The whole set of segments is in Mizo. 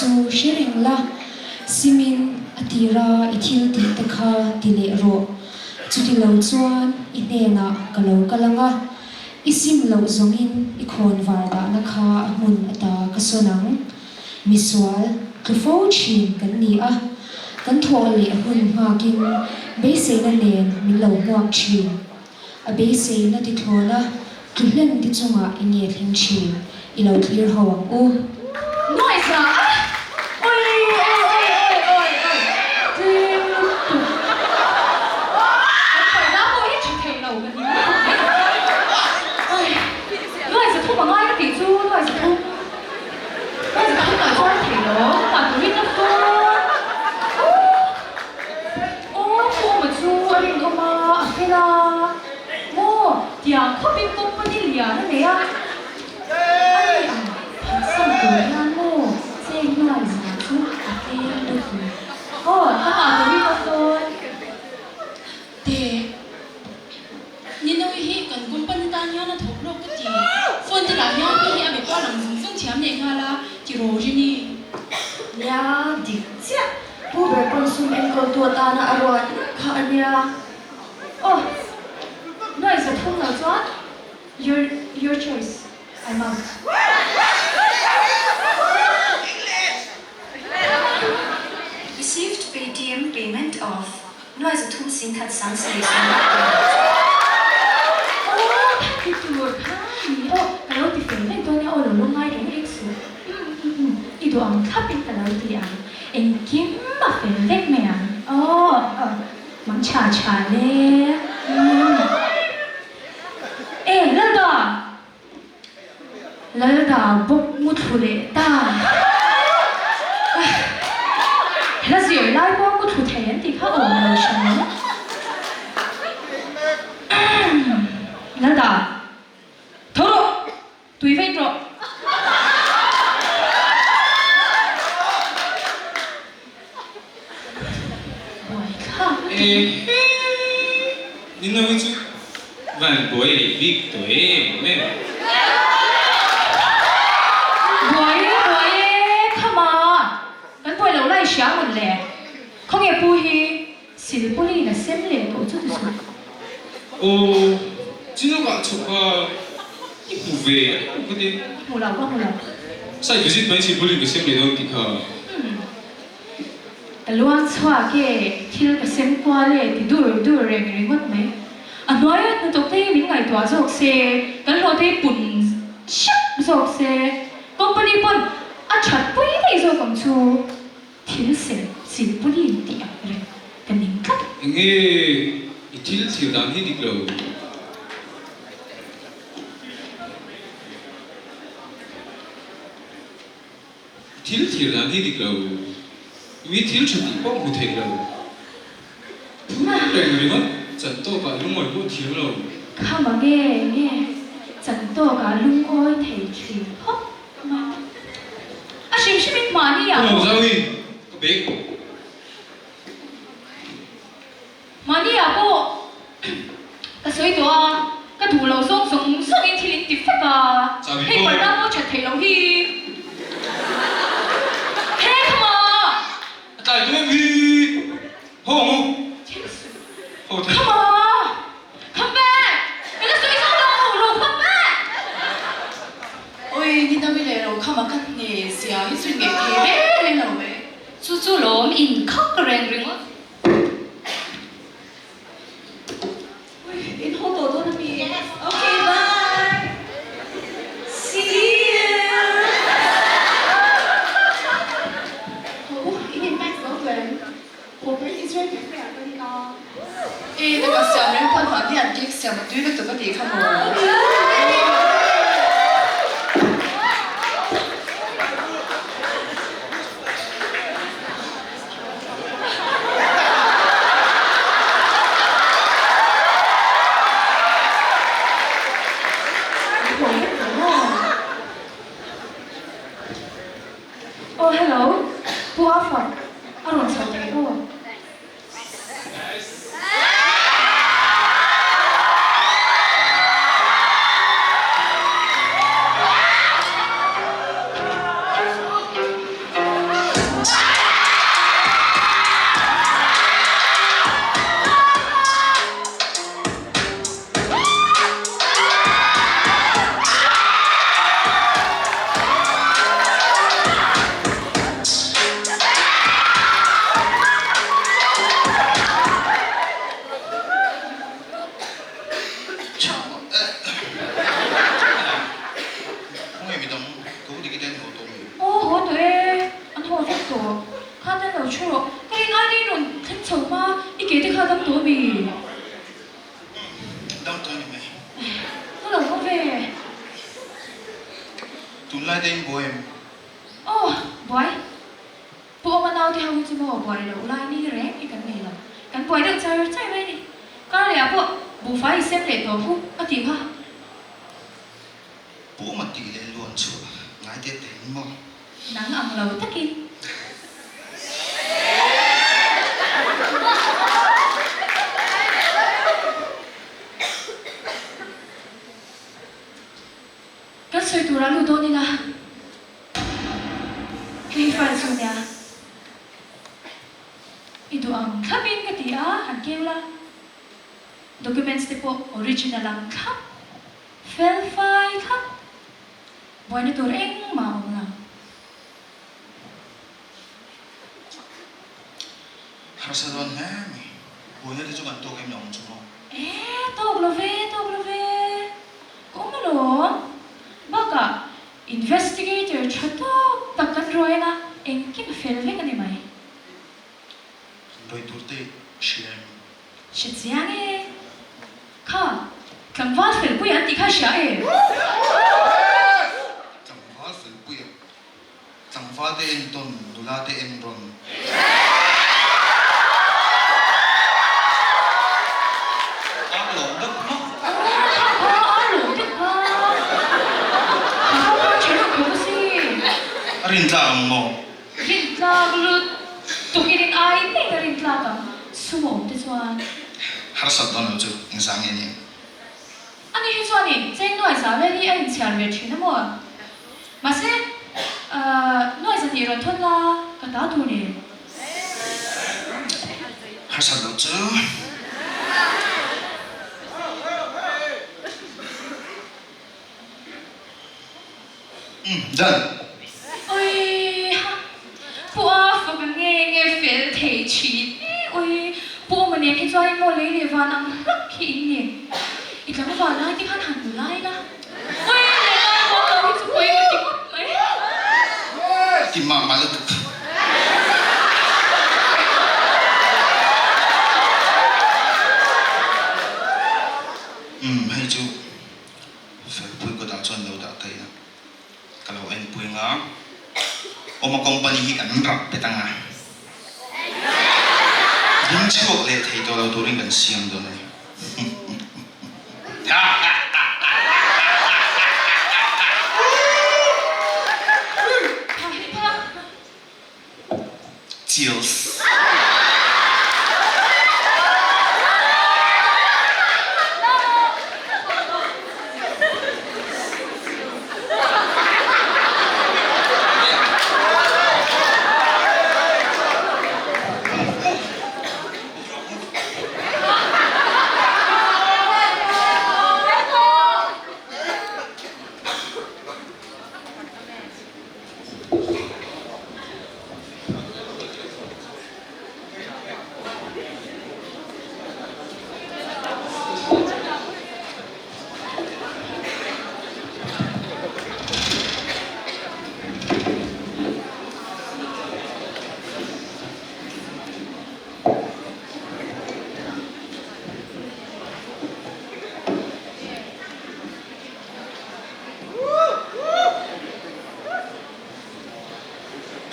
chu hre reng la, simin a tira i thil tih te kha ti leh rawh. Chuti lo chuan i hnenah ka lo kal ang a, i sim loh zawngin i khawn var dahna kha a hmun ata ka sawn ang. Misual, tlu fo thin kan ni a, kan thawh leh hun nghakin beiseina nen min lo hmuak thin. A beiseina ti thlawn a, tlu hlen te chungah i nge thleng thin, i lo thlir ho ang u. Noise a Oi oi oi oi oi oi Tlem lutuk Kan paihna pawh hi tha thei lo ka ni lutuk mai Oi Noise a thum a ngai ka tih chu Noise a thum Noise a thum ah chuan thei lo Ka mah turin a phone Aw Puma chu a rinawm a, a fel a maw? Tiang khawpin company lian a nei a, a ni ang phatsan tur hian maw cheng nuai zah chu a tlem lutuk. Aw ka mah ka rinawm dawn. Te, Ninoui hi kan company tan hian a thawk lawk ka ti. Phone te lah hian mi hi a be kual ang zung zung thiam leh nghal a, ti rawh Rini. Nia, dik chiah. Pu ber pawn sum enkawltu atana a ruat ngawt kha a nia. Aw, nuai 300 lo chuan your your choice, I'm out. Received Paytm payment of Nuai 300 singkhat sang sarih sawmriat pahnih. Aw, kha ti tur kha ni aw, ka lo ti fel vek dawn nia aw, lo lungngai reng reng suh. Umm umm umm, i duh ang thlapin ka lo ti ang, engkim a fel vek mai ang aw, mang tha tha le. Umm. E, Lalda! Lalda bawk mu thlu leh ta. Hla zir lai pawh mu thlu thei an tih kha awm lo hran lo. Lalda, tho rawh, tui vek rawh. Buai thlak lutuk. Ehe! Nino hi chu van buai leh bik tawh em em. Buai e buai e khama kan buai lo lai hria ngun le khawnge pu hi silpawlin a sem leh tawh chu ti suh. Aw chinawkah chhuk a i hmu ve a ni maw ka ti. Hmu lo ka hmu lo. Side visit mai silpawlin ka sem leh dawn tih kha. Ka luang chhuak e, thil ka sem kual e ti dur dur reng ringawt mai. A hnuaia hnathawk te hi min ngaihtuah zawk se, kan hlawh te hi pun hrep zawk se, company pawn a that pui daih zawk ang chu. Thil sem silpawlin tih ang reng ka ning tlat. Enge i thil thlir dan hi dik lo? Thil thlir dan hi dik lo, mi thil tha tih pawh hmu thei lo. Phur reng ringawt chan tawkah lungawi pawh thiam lo. Khama nge nge chan tawkah lungawi thei thin khawp mai. A hrim hrimin mahni ah pawh. Ka zau i, ka bek. Mahni ah pawh ka sawi tawh a, ka duh lo zawng zawng zawngin thil in ti fek a, hei parda pawh that theih loh hi. He khama! A tlai tu em hi? Ho ang u. Ho thei. Khama! Come back! Ka la sawi zawng lo, lo come back! Oi, ni dang i leh lo khama ka hne zia hi chu in ngeih thei reng reng lo mai. Chu chu lawm in khak reng ringawt. Ui, in haw tawh dawn a mi? Okay, bye! See you! Haw, in in max lo tawh em? Corporate Israel Cafe ah ka ni a. E, taka siam reng pawn mahni an cake siam a tui lutuk a tih kha maw? Aw hello, Pu Afak a rawn chho thei aw. ṭhu rawh. Ka rin ai daih rawn thleng chho hma, i ke te kha a dam tawh ami? Dam tawh a ni mai. Ka lo haw ve. Tunlai te in buai em? Aw, buai. Pu Awma naute ho hi chu maw buai loh lai ni reng hi kan nei lo. Kan buai deuh char char mai a ni. Kar lehah pawh buhfai i sem leh tawh khu a tih kha. Pu Awma tih leh luan chhuah ngai te te in maw? Nang ang lo takin. Kan sawi turah lut dawn ila. Hei file chu nia. I duh ang thlapin ka ti a, han keu la. Documents te pawh original ang thlap, fel fai thlap. Buaina tur engmah a awm lo. Harsa dawn hle mai. Buaina te chu kan tawk em lo ang chu maw? E, tawk lo ve, tawk lo ve. Ka awm alawm. Bakah investigator tha tawk tak kan ruai anga engkim a fel vek a ni mai. Ruai tur te hria em? Hre chiang e. Kha, tlangval felpui an tih kha hria e. Tlangval felpui a? Tlangval te en tawn, nula te en rawn. Ar lawm deuh hmak. Kha kha ar lawm deuh kha. Kha kha kha tha reuh khawp asin. A rin tlak ang maw? Rin tlak lut tuk i rin ai daih a rin tlak ang sum a awm te chuan. Harsat dawn lo chu engzah nge ni? Ani hi chuanin cheng nuai za vel hi a inchhiar ve thin a maw? Mahse, nuai zahnih rawn thawn la ka ta tur nen. Harsat lo chu. Umm, done. Ui ha, Pu a fak nge nge fel thei thin e ui, Pu Awma nen hi chuan in maw lei leh van ang hlak hi in ni. I tlangval lai te khan han hmu lai la. Ui leh lai muang lo hi chu pawi ka ti ngawt mai. Ti mah mah lutuk. Umm, hei chu Felpui kawtah chuan lo dah ta ila ka lo enpui ang a, Awma company hi kan rap pet ang a, ding chhuak leh thei tawh lo turin kan siam dawn a ni. Cheers.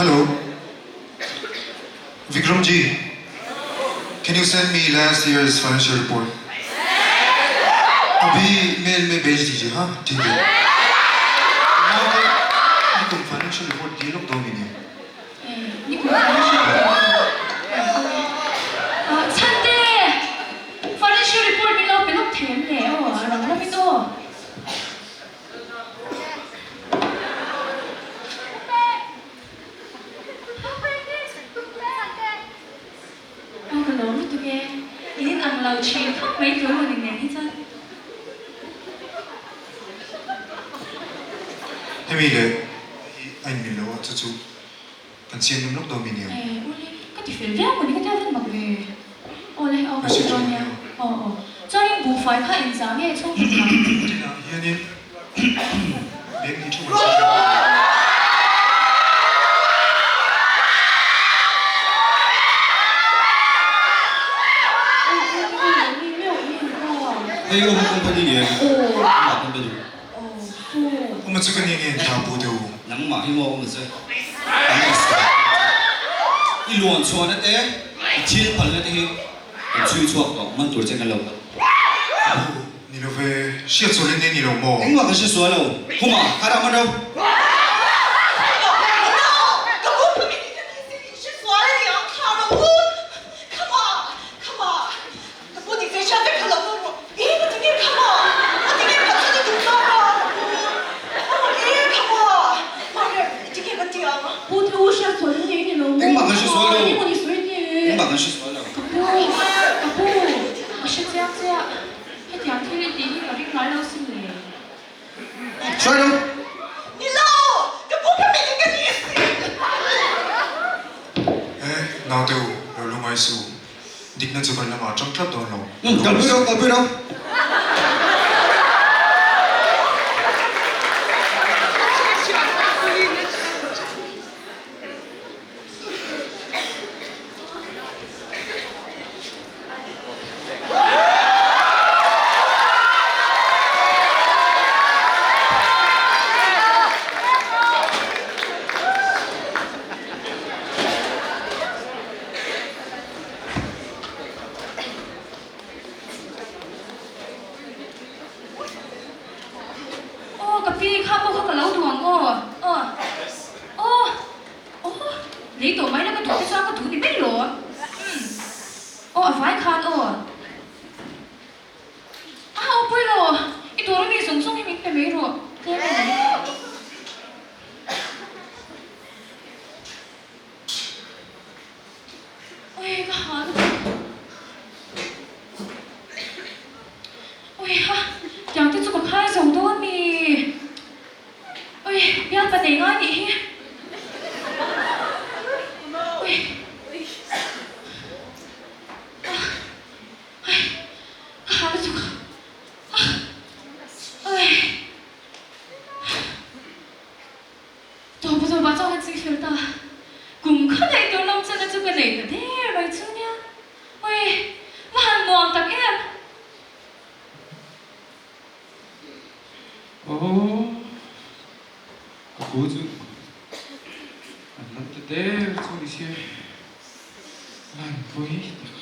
Hello Vikram ji can you send me last year's financial report अभी mail में भेज दीजिए हाँ ठीक है Nikum financial report dil lawk dawn ini. Nikum financial report Chhante financial report min lo pe lawk thei em le aw a rang lam in aw. Aw ka lawm lutuk e, in in ang lo thin khawp mai tur maw ning nen hi chuan. Hemi leh hi a inmil lo a, chu chu kan siam lawm lawk dawn mi nia. E ule, ka ti fel viau maw ni ka tia vel mak ve. Aw le, aw ka ti dawn nia. Aw aw, chuanin buhfai kha engzah nge chhung khat ang? Tinah hianin beng hi thu kan sawi thin a. Hei Oma company ni em? Aw. Amah kan be duh. Aw saw. Oma chu ka ni nge ta pu deuh. Nangmah hi maw Oma chu kan ngaihsak ang che. I luan chhuahna te, i thil phalna te hi kan chhui chhuak tawh man tur che kan lo kal. Pu, ni lo ve, hriat sual in nei ni lo maw? Engmah kan hre sual lo. Khuma, kha ram an ro. Ka pu dik che hriat vek kha lo nu rawh. I ka ti nge kha maw? A ti nge ka thil i duh tak a ka pu? A rawn e kha maw? Mahre i ti nge ka ti ang? Pu te u hriat sual in nei ni lo maw? Engmah kan hre sual lo. Engemaw ni sawi ni e. Engmah kan hre sual lo. Ka pu, ka pu, ka hre chiang che a, hetiang thil i tih hi ka ring ngai lo sin le. Hruai lo. Ni lo, ka pu ka mit in ka ni si. E, naute u, lo lungai su. Dikna chu kan lamah tang tlat dawn lo. Umm, kalpui ro, kalpui ro. Aw ka pi kha pawh kha ka lo duh ang aw. Aw. Aw. Aw. Lei tawh mai la ka duh te chuan ka duh ni mai lo. Umm. Aw a vai khan aw. A aw pui lo. I dawr ami zawng zawng hi min pe mai rawh. Tlem a ni. Ui ka ha lutuk. Ui ha tiang te chu ka khai zo dawn mi. Ui bialpa nei ngai nih hi. Ui ah ai ka ha lutuk ah ui. Tawpa tawpa chuan ka ching fel ta. Kum kha neih tur nawm chana chu ka nei ta der mai chu nia. Ui, va han nuam tak em! Aw, ka pu chu an lam ta der chu ni sia, lan pui tak.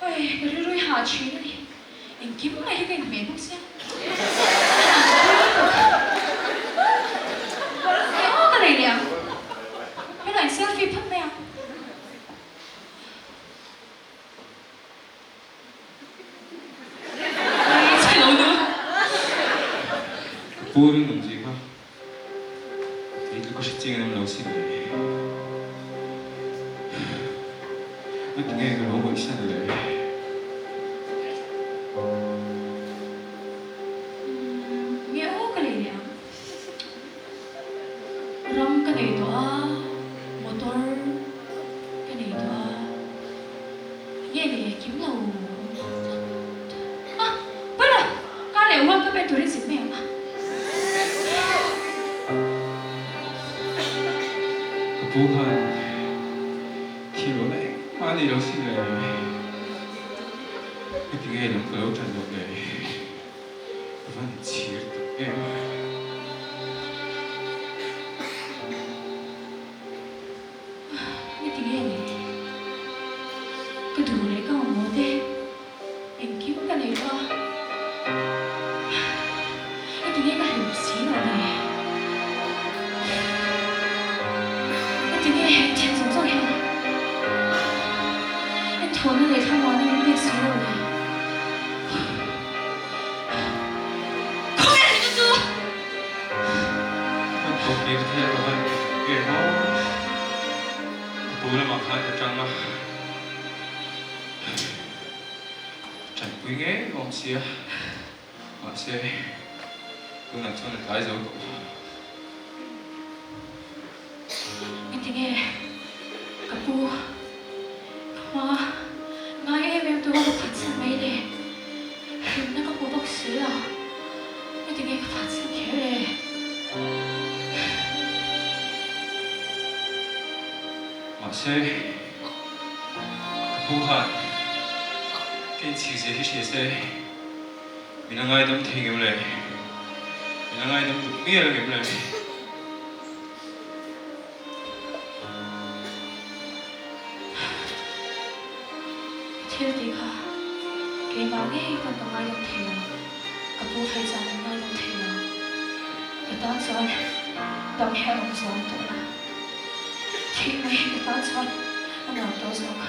Oi, ka rilru i hah thin a ni. Engkim mai hi ka inhmeh bawk sia. Eng aw ka nei leh ang. Helain selfie phawt mai ang. Oi, chhe lo nu. Ka pu rinawm zia kha kei chu ka hre chiang em lo sin le. Ngatinge ka lo ngaihsan le. Nge aw ka lei leh ang. Ram ka nei tawh a, motor ka nei tawh a, nge le kim lo a, pawi lo, kar leh World Cup en turin zin mai ang a. Ka pu khan thil awm engmah a nei lo sin le. Heti nge lam ka lo tan loh le? Ka va inchhir tak em? Heti nge ni? Ka duh leh ka mamawh te engkim ka nei tawh a. Heti nge ka hlim si loh le? Heti nge thil zawng zawng hian Enthuamna leh thlamuanna min pek si lo le. Khawvel hi chu! Hmun tawk kir thei ka van em aw. Ka pu lamah khan ka tang a. Tanpui ngei awm sia. Mahse, tunah chuan a tlai zo tawh. Engtinge ka pu ka hma ngai em em tura ka phatsan mai le? Hlimna ka hmu bawk si lo. Engtinge ka phatsan kher e? Mahse, ka pu khan. Ka inchhir zia hi hria se, min la ngaidam thei ngem le? Min la ngaidam duh mial ngem le? Thil tih kha keimah ngei pawn ka ngaidam thei lo, ka pu phei chuan min ngaidam thei lo. Ka tan chuan dam hi a awm zuam tawh lo. Thih mai hi ka tan chuan a nuam tawh zawk.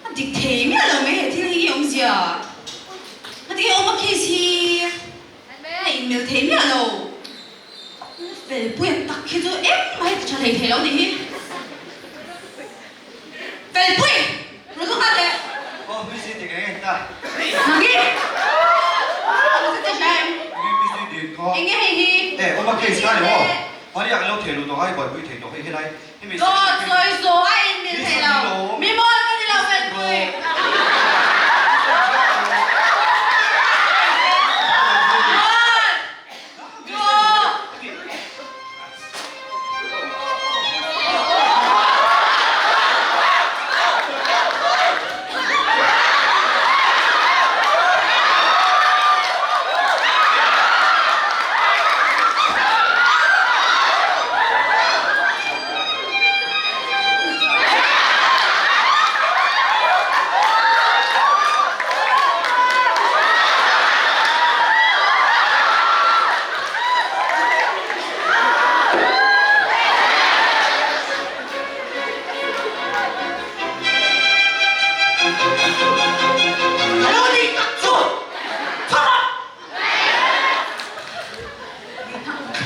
A dik thei miah lo mai he thil hi awmzia. A dik awm a case hi a inmil thei miah lo. Fel pui a tak hi chu engmah hi ti tha hlei thei lo nih hi. Fel pui! Rawn lu nghal teh. Aw busy dik eng eng ta. Nanghi! Nanghi te hria em? Nge busy dik khaw. Enge hei hi? E awm a case ka ni maw? Hmani ah kan lo thei luh tawh a i buaipui thei tawh hei helai hemi Dawt sawi zawh a in mil thei lo. Mi mawl ka ni lo fel pui. One, two. A lo dik tak chu chhawk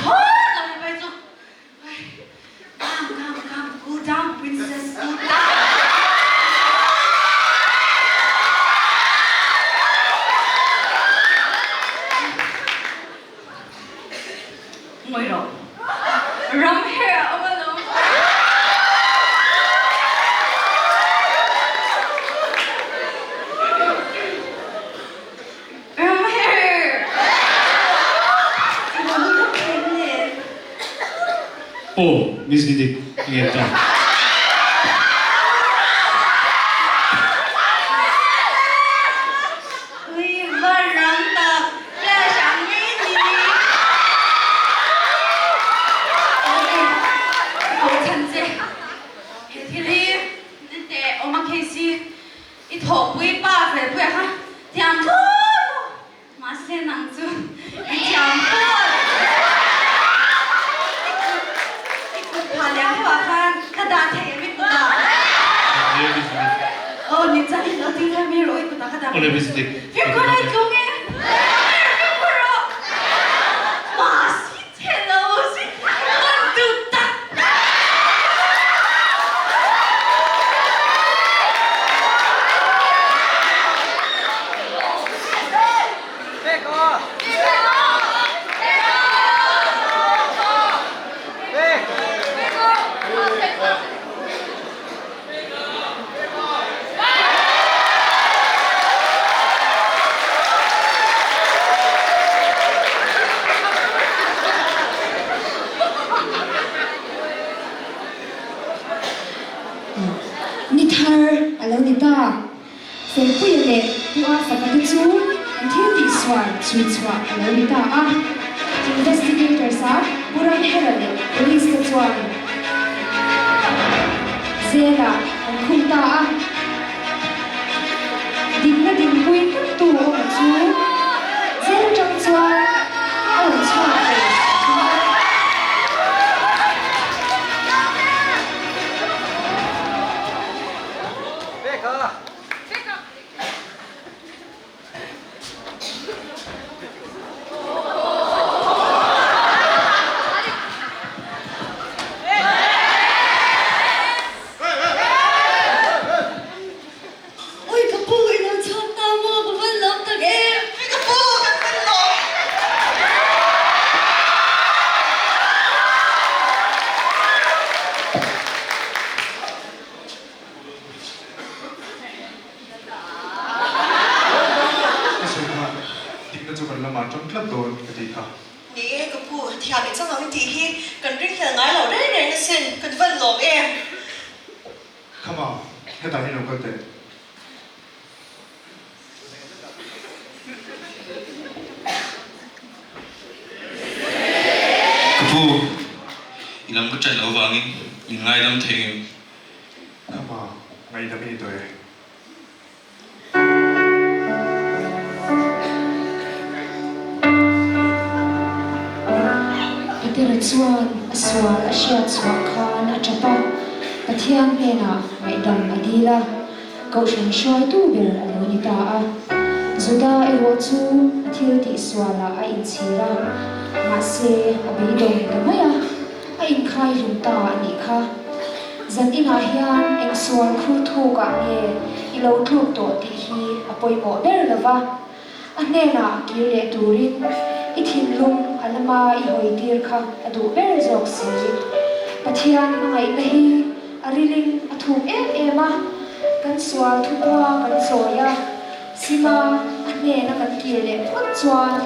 rawh! Thlawt lo hei chu. Come, come, come, cool down, princess, cool down. Ngawi rawh. Ram her a awm alawm. Ram her! I va hmu tak em le? Aw, Miss Didik, nge ta? Ui, va ram tak. Flash ang mai a ni. Awle, ka ko chhan che. He thil hi teh awm a case hi i thawhpui pa felpui a kha thiam thut maw? Mahse nang chu i thiam thut. I kut i kut phah lian deuh ah khan ka dah thei em i kut ah? Aw ni chuan i lo ding lai mai rawh i kut ah ka dah. Fimkhur lai tlung e. Fimkhur rawh. Mahse chhe lo si man duh tak. Ni thar a lo ni ta. Felpuia leh Pu Arfaka te chu an thil tihsual chhui chhuah a lo ni ta a. Investigators a Pu Ramhera leh Police te chuan Jail ah an khung ta a. Dikna. chu jail atang chuan a rawn chhuak ve thung a. Ui ka pu i lo chhuak ta maw ka van lawm tak em. Ui ka pu kan van lawm. Ka sawi khan dikna chu kan lamah ṭang tlat dawn ka tih kha. Ni e ka pu, thiam i chang ang i tih hi kan ringhlel ngai lo reng reng asin, kan van lawm em. Khama, hetah hi lo kal teh. Ka pu, i lam ka ṭan loh avangin min ngaidam thei ngem? Khama, ngaihdam i ni tawh e. Petera chuan a sual a hriat chhuah khan a tap a, Pathian hnenah ngaihdam a dil a, Kohhran hruaitu ber a lo ni ta a. Juda erawh chu a thil tih sualah a inchhir a, mahse a beidawng ta mai a, a inkhai hlum ta a nih kha. Zan inah hian eng sual khur thukah nge i lo tluk tawh tih hi a pawimawh ber lo va, a hnenah kir leh turin i thinlung a lama i hawi tir kha a duh ber zawk si. Pathian hmangaihna hi a rilin a thuk em em a, kan sual thupua kan chawi a, sima a hnena kan kir leh phawt chuan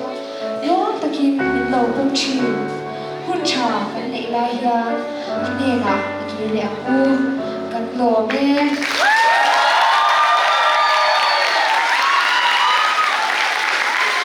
nuam takin min lo pawm thin. Hun tha kan neih lai hian a hnenah i kir leh ang u, kan lawm e.